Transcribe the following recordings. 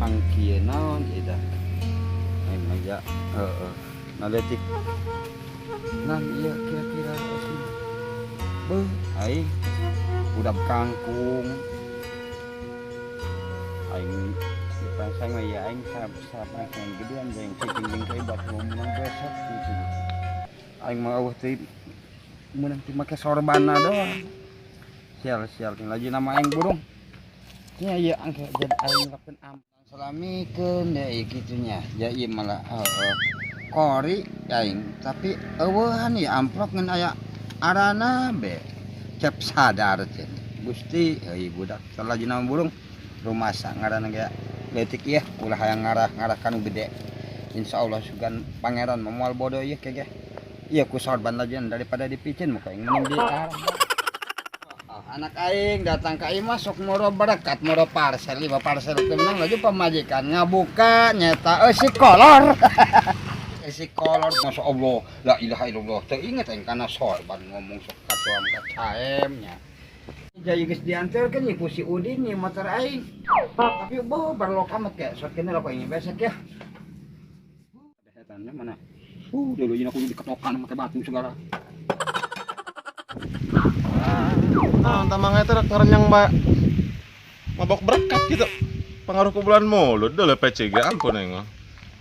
Pangkieu naon ieu tah. Aing mah ja heeh. Naletik. Nah ieu kira-kira beuh aing udah kangkung. Aing dipasang mah ya aing sarapan yang gedean jeung cicing jeung kai buat ngomong besok gitu. Aing mah eueuh teh meunang teh make sorbana doang. Sial-sial lagi nama aing burung. Nya ieu angke jadi aing lakeun ampun salamikeun deui kitu nya. Ja ieu malah heeh. Kori aing tapi eueuhan ieu amplop ngan aya arana be. Cep sadar teh. Gusti euy budak salajina nama burung rumasa ngaranna ge leutik ieu ulah hayang ngarah-ngarah kanu gede. Insyaallah sugan pangeran moal bodoh ieu kege. Ieu ku sorban lajeun daripada dipicen muka aing mending diarah. Anak aing datang ka imah sok moro berkat moro parcel lima parcel teu menang laju pamajikan ngabuka nyeta eusi kolor. Eusi kolor masya Allah la ilaha illallah teu inget aing kana sorban ngomong sok katuang ka caem nya. Jadi geus diantarkeun ieu ku si Udin ieu motor aing. Tapi beuh barlok amat ke sok kene lah aing besek ya. Setannya mana? Dulu ini aku diketokan pakai batu segala. Nah, tamangnya itu rek ngerenyang mbak mabok berkat gitu. Pengaruh ke bulan mulut dulu PCG ampun nengok.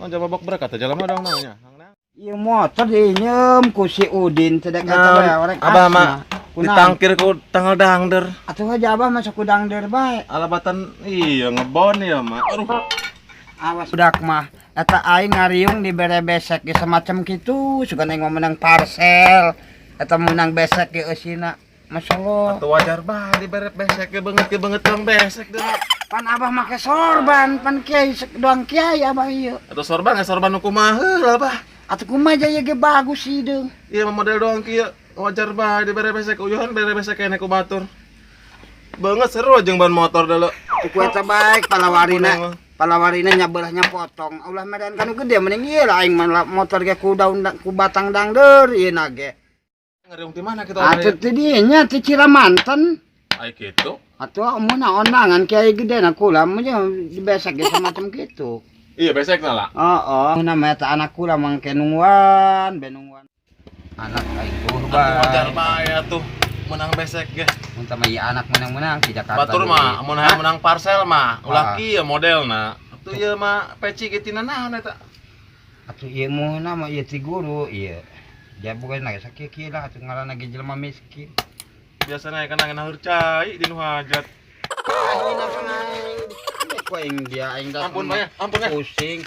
Oh, jangan mabok berkat aja lama dong namanya. Iya motor dinyem ku si Udin cedek eta bae orek. Abah mah ditangkir ku tanggal dangder. Atuh aja abah masuk ku dangder bae. Alabatan iya ngebon ya mah. Aduh. Awas budak mah eta aing ngariung dibere besek ge semacam kitu sugan aing mah menang parcel. Eta menang besek ge eusina. Masyaallah. Atuh wajar bae dibere besek ge beungeut doang besek deh. Pan abah make sorban, pan kiai doang kiai abah ieu. Atuh sorban ge sorban nu kumaha heula abah. Atuh kumaha jaya ge bagus hideung. Iya mah model doang kieu wajar bae dibere besek uyuhan bere besek kene ku batur. Banget seru jeung ban motor dulu. Ku eta baik palawarina. Palawarina nya beulahnya potong. Ulah medan kanu gede mending ieu lah aing mah motor ge ku daun ku batang dangdeur ieu na ge. Ngariung di mana kita? Atuh ti dieu nya ti Ciramanten. Ai kitu. Atuh mun ondangan kiai gede na kula mah dibesek ge semacam kitu. Iya besek na lah. Heeh, nama eta anak kula mangke nungguan, be nungguan. Anak aing tuh bae. Wajar bae atuh menang besek ge. Mun tah mah ieu anak menang-menang di Jakarta. Batur mah mun hayang menang parcel mah ulah kieu modelna. Atuh ieu mah peci ge tina naon eta? Atuh ieu mun mah ieu ti guru ieu. Dia bukan lagi sakieu lah atuh ngaranna ge jelema miskin. Biasana kan ngeunah cai di nu hajat. Aing dia aing datang. Ampun bae, ampun ya. Pusing.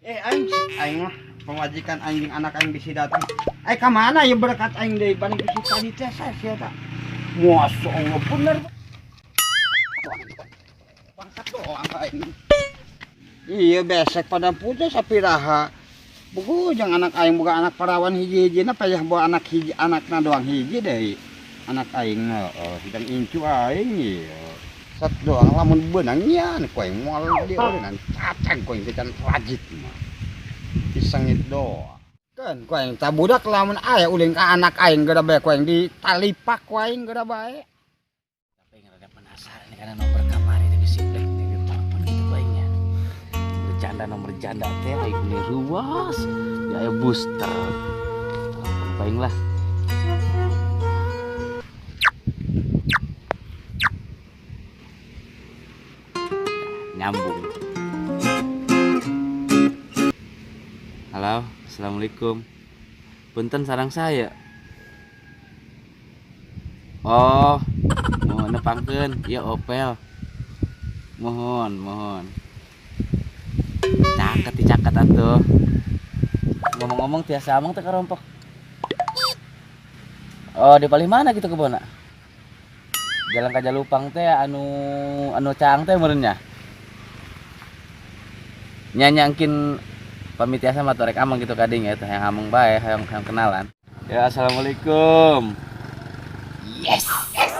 Aing aing mah pemajikan aing jeung anak aing bisi datang. Ka mana ieu berkat aing deui paling bisi tadi teh sia ta. Masyaallah bener. Bangsat doang aing. Iya besek pada putus sapiraha. Buku jeung anak aing boga anak parawan hiji-hijina payah bawa anak hiji anakna doang hiji deui. Anak aing heeh hidang incu aing ieu. Sat doang lamun beunang nya ku aing moal dieureunnan cacag ku aing teh can rajit mah. Disengit doang. Kan ku aing tah budak lamun aya ulin ka anak aing geura bae ku aing ditalipak ku aing geura bae. Tapi rada penasaran karena nomor kamari teh bisi rek di telepon gitu ku aingnya. Bercanda nomor janda teh aing geus ruas. Ya aya booster. Telepon ku aing lah. Nyambung. Halo, assalamualaikum. Punten sarang saya. Oh, mohon nepangkeun, ieu Opel. Mohon, mohon. Caket dicaket atuh. Ngomong-ngomong tiasa ameng teh karompok. Oh, di palih mana gitu kebona? Jalan ka Jalupang teh anu caang teh meureun nya. Nyanyangkin pamit tiasa mah torek ameng gitu kading ya teh yang ameng bae hayang kenalan. Ya assalamualaikum. Yes. Yes.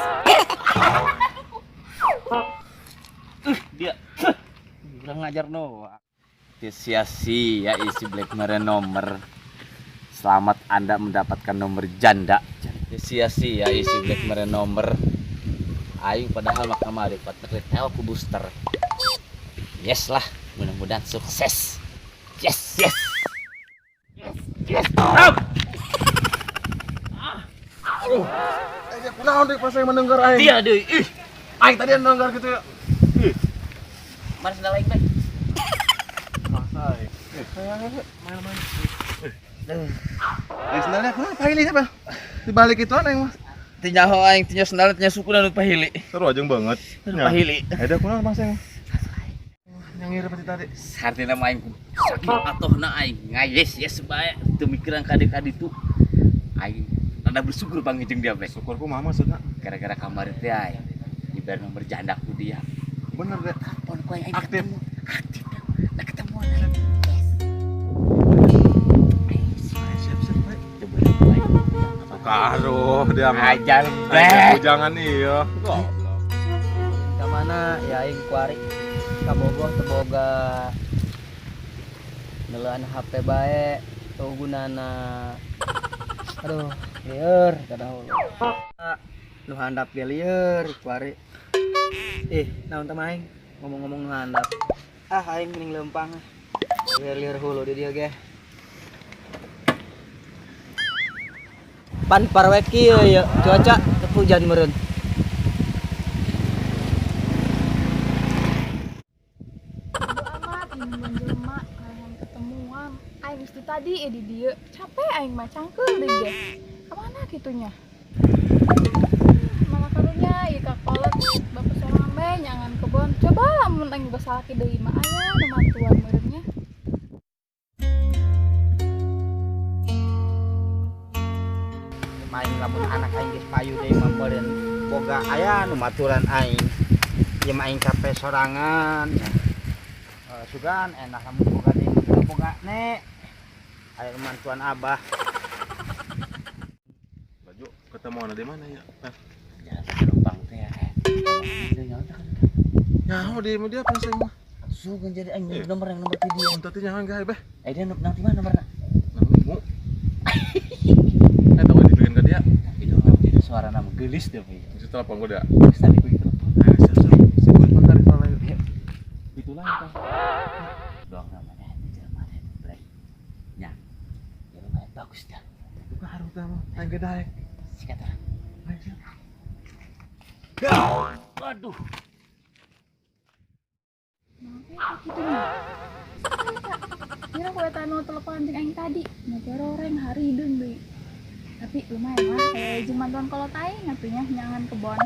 Dia kurang ngajar no. Sia-sia isi Black Mirror nomor. Selamat Anda mendapatkan nomor janda. Sia-sia isi Black Mirror nomor. Aing padahal mah kamari pat teh ku booster. Yes lah, mudah-mudahan sukses. Yes, yes. Yes, yes. Up. Aduh. Eh, dia kunaon deui pas saya mendengar aing. Dia deui. Ih, Aing tadi mendengar gitu ya. Ih, mana sendal aing, Bek? masa aing. Eh, main-main. Eh, sendalnya kenapa ini siapa? Di balik itu aing mah. Teu nyaho aing, teu nyaho sendal, teu nyaho sukuna nu pahili. Seru aja banget. Nu pahili. Eh, dia kunaon pas aing. Yang ngirim pasti tadi. Sartina mah aing saking atohna aing ngayes yes bae teu mikiran kade-kade itu. Aing rada bersyukur panggih jeung dia, Bek. Syukurku mah maksudnya. Gara-gara kamari teh aing diberi nomor janda ku dia. Bener deh. Telepon ku aing Aktif. ketemu. Aktif dah. Nah ketemu aing. Yes. Siap, siap, baik. Teu bener ku aing. Karuh dia mah. Ajar, Aing Bek. bujangan iya. Goblok. Ka mana ya aing kuari kabogoh teu boga neuleun HP bae teu gunana. Aduh, lieur kadahulu. Nu handap ge lieur kuari. Ih, naon teh aing ngomong-ngomong nu handap. Ah, aing mending leumpang. Lieur-lieur hulu di dieu ge. Pan parwek kieu ye, cuaca teu hujan meureun. Bodo amat nungguan jelema hayang ketemuan. Aing geus ti tadi di dieu. Capek aing mah cangkeul deui ge. Kamana kitunya? Mana karunya ieu ka kolot bapak sorangan bae nyangan kebon. Coba lamun aing boga salaki deui mah aya nu mantuan meureun nya. Main lamun anak aing geus payu deui mah meureun boga aya nu maturan aing. Ieu mah aing capek sorangan. Sugan enak lamun boga deui mah boga ne. Aya nu mantuan abah. Baju ketemuan di mana ya? Nah, Jalan ke lubang teh ya. nyaho di dia pas aing mah. Sugan jadi aing Eh. nomor yang nomor ti dia. Tadi nyaho enggak beh. Eh dia nang di mana nomorna? Nang nemu. Eh, tahu dibeliin ke dia. Tapi dong, jadi suara nama gelis deh, Pak. Itu telepon gua dia. Terus tadi gue telepon. Ayo, siap, siap. Siap, bentar, bentar, lagi. Itulah itu. Doang namanya di jelema teh, Blek. Nya. Ya lumayan bagus dah. Baru tahu, aing ge daek. Sikat orang. Ayo, siap. Waduh. Nah, eta kitunya. Eta. Kira ku eta nu telepon jeung aing tadi. Ngegororeng harideung deui. Tapi lumayan lah, kayak jeung mantuan kolot aing atunya nyangan kebon.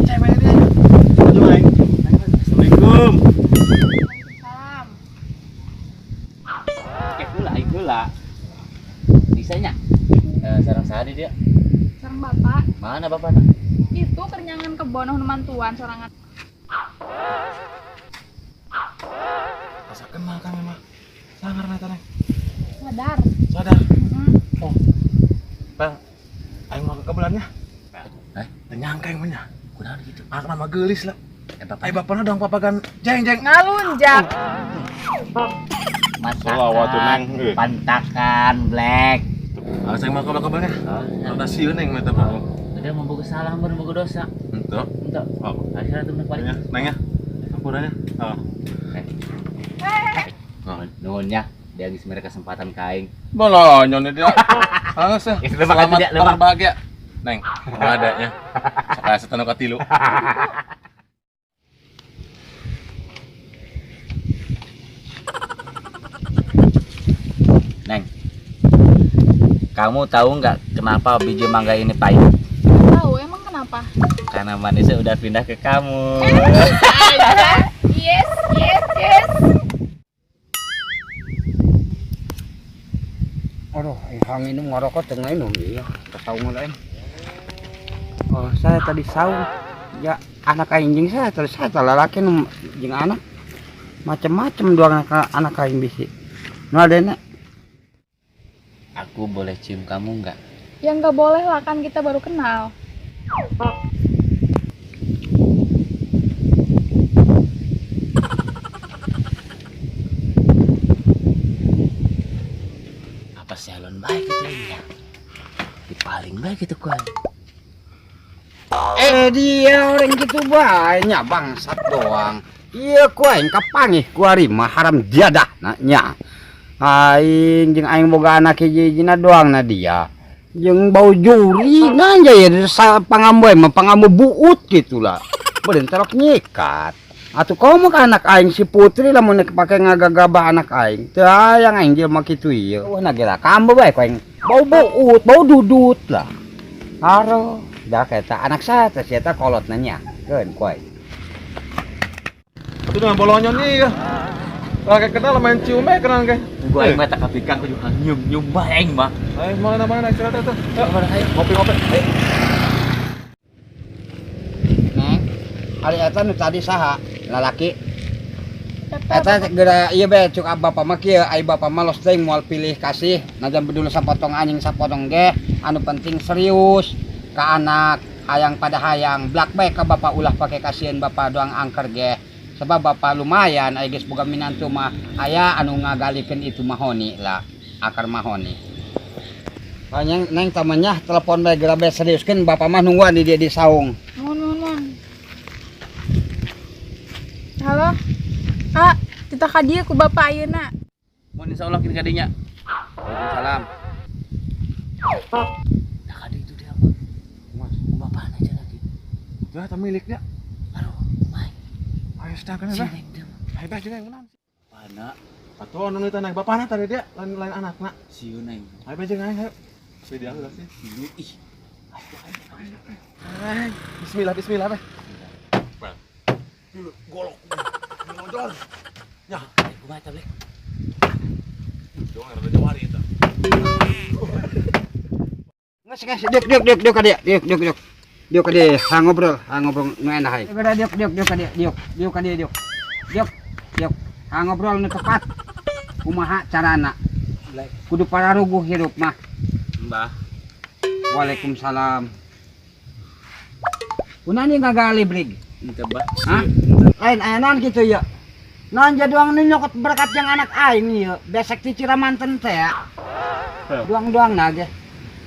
Cewek dia. Maju aing. Assalamualaikum. Salam. Oke, heula aing heula. Bisanya. Eh, sareng saha di dia? Sareng bapak. Mana bapakna? Itu kernyangan kebon nu mantuan sorangan. Asa kenal kami mah. Sangar na tanang. Sadar. Sadar. Heeh. Oh. Bang, aing mau ke kebelannya. Hah? Teu nyangka aing mah nya. Kunaon gitu? Anak nama geulis lah. Eh, bapak. Ai bapana dong papagan jeng jeng. Ngalunjak. Masakan, Selawat tuh, Neng. Eh. Pantakan, Black. Ah, saya mau ke kebelannya. Oh, Rada sieun aing mah teh pokok. Udah mau boga salah, mau boga dosa. Henteu. Entok. Oh. Akhirnya tuh balik. Neng ya, Neng ya. Ampunannya. Oh. Oh, nuhun nya. Dia geus mere kesempatan ka aing. Bolonyon dia. Halus ya. Ya, terima kasih, Selamat dia, lemak. berbahagia. Neng, adanya. Sakaya setanu katilu. Neng. Kamu tahu nggak kenapa biji mangga ini pahit? Tahu emang kenapa? Karena manisnya udah pindah ke kamu. Aja. Yes, yes, yes. Aduh, aing hang minum ngarokok teu nginum iya. Teu saung lain. Oh, saya tadi saung. Ya, anak aing jeung saya tadi saya lalaki nu jeung anak. Macem-macem dua anak aing bisi. Nu adena. Aku boleh cium kamu nggak? Ya nggak boleh lah, kan kita baru kenal. Apa salon baik itu ya? Di paling baik itu kuan. Dia orang gitu banyak bangsat doang. Iya ku aing kapangih ku ari mah haram jadah nya. Aing jeung aing boga anak hiji-hijina doang na dia. Jeung bau juri nanya ya pangamboy mah pangambo buut gitulah. Beureun terok nyikat. Atuh komo ka anak aing si Putri lamun pake ngagagabah anak aing. Teu hayang aing jelema kitu ieu. Wah na geura kambo bae ku aing. Bau buut, bau dudut lah. Aruh, dah eta anak saya teh si eta kolot nanya. Keun ku aing. Atuh dengan bolonyon ieu. Lah kenal main cium bae kenal ge. Gua aing mah tak kapikang kudu nyium-nyium bae aing mah. Ayo mana istirahat atuh. Ayo ngopi-ngopi. Ayo. Neng, ari eta nu tadi saha? Lalaki. Eta geura ieu bae cuk bapak mah kieu, ai bapak mah los teuing moal pilih kasih, najan bedul sapotong anjing sapotong ge, anu penting serius ka anak, hayang pada hayang, blak bae ka bapak ulah pake kasieun bapak doang angker ge. Sebab bapak lumayan ai geus boga minantu mah aya anu ngagalikeun itu mahoni lah, akar mahoni. Neng, neng tamanya telepon bae geura bae seriuskeun bapak mah nungguan di dia di saung. Nuhun. Halo. Ah, kita ka dieu ku bapak ayeuna. Mun insyaallah kini kadinya. Waalaikumsalam. Nah, kadi itu dia apa? Mas, ku bapak aja lagi. Dah ta miliknya. Aduh, mai. Ayo sedangkan Si lah. neng dia. Ayo bah jeung aing menang. Pana Atuh anu teh naik bapana tadi dia lain lain anakna. sieu neng. Ayo bah jeung aing hayu. Si dia lah sih. Sieu ih. Ayo, bismillah bismillah bah. Dulu golok. Ngodor. Ya, Kumaha eta blek? doang rada jawari eta. Nges nges diuk diuk diuk diuk ka dieu, diuk diuk diuk. Diuk ka dieu, ha ngobrol nu enak hae. Beda diuk diuk diuk ka dieu, diuk diuk ka dieu diuk. Diuk diuk, ha ngobrol nu tepat. Kumaha carana? Kudu pararuguh hirup mah. Mbah. Waalaikumsalam. Kunaon ieu ngagali brig? Henteu bah. Hah? Lain aya naon kitu ieu? Naon jaduang nu nyokot berkat yang anak aing ieu, besek ti Ciramanten teh ya. Duang-duang na ge.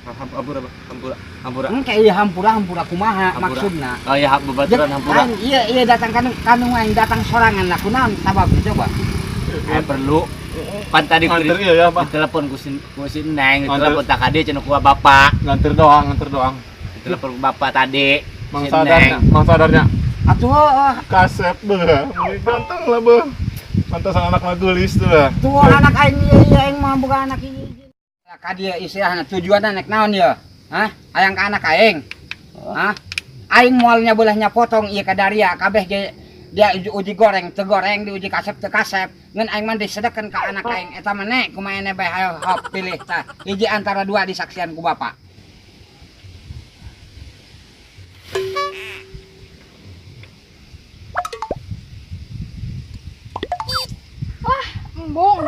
Hampura bah, hampura, hampura. Engke ieu hampura hampura kumaha Hampura. maksudna? Oh ya, babaturan hampura. Lain ieu ieu datang kanu aing datang sorangan lah kunaon sababna coba. Perlu. Pan tadi ku Nganter ieu ya, Pak. ditelepon ku si Neng, Nganter. ditelepon tak kade cenah ku bapak. Nganter doang, nganter doang. Ditelepon ku bapak tadi. Mang Si sadarnya, Neng. mang sadarnya. Atuh heuh. Kasep beuh. Ganteng lah beuh. Pantasan anak mah geulis tuh lah. Tuh anak aing ieu ieu aing mah boga anak ieu. Lah ka dieu istilahna tujuanna nek naon ieu? Hah? Hayang ka anak aing. Hah? Aing moalnya bolehnya potong ieu ka daria kabeh ge dia uji goreng teu goreng diuji kasep teu kasep ngan aing mah disedekeun ka anak aing eta mah nek kumaha ene bae hayo hop pilih tah hiji antara dua disaksian ku bapak. Wah, embung.